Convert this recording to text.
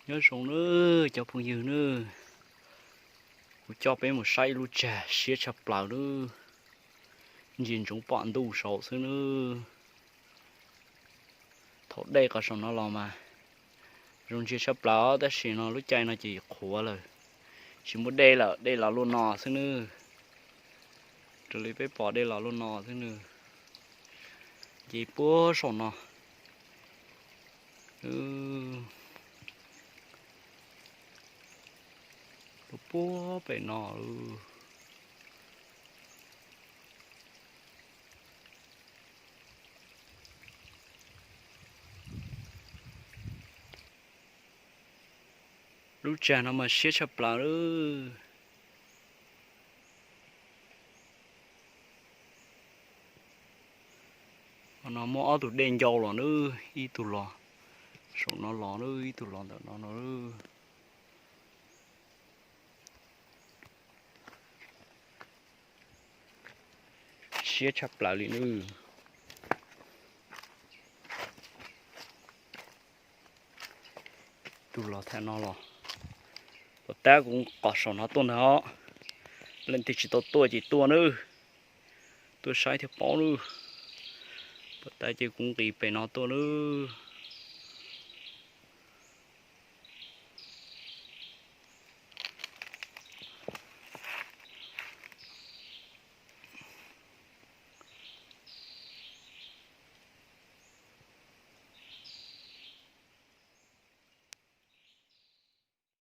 Nyob zoo na cov phooj ywg na, kuv coj peb mus saib ib lub tsag siab tshaj plaws na, ntsia ntsoov pom ntuj saud xwb na. Thaum dej qhov saum no los mas zoo ntsia tshaj plaws tab sis no lub caij no ces qhuav lawm, tsis muaj dej lawm, dej los luaj no xwb na. Raws li peb pom dej los luaj no xwb na, ces puag saum no, puag pem no. Lub tsag no mas siab tshaj plaws lawm. Qhov no muaj ob tug dej ncau los na, ib tug los saum no los na, ib tug los ntawm no no. Siab tshaj plaws li na. Tus los tham no los, puas tab kuv qos saum no tuaj ntag os. Leej twg tsis tau tuaj ces tuaj nawb, tuaj saib thiaj paub nawb. Puas tab ces kuv nqis pem no tuaj nawb.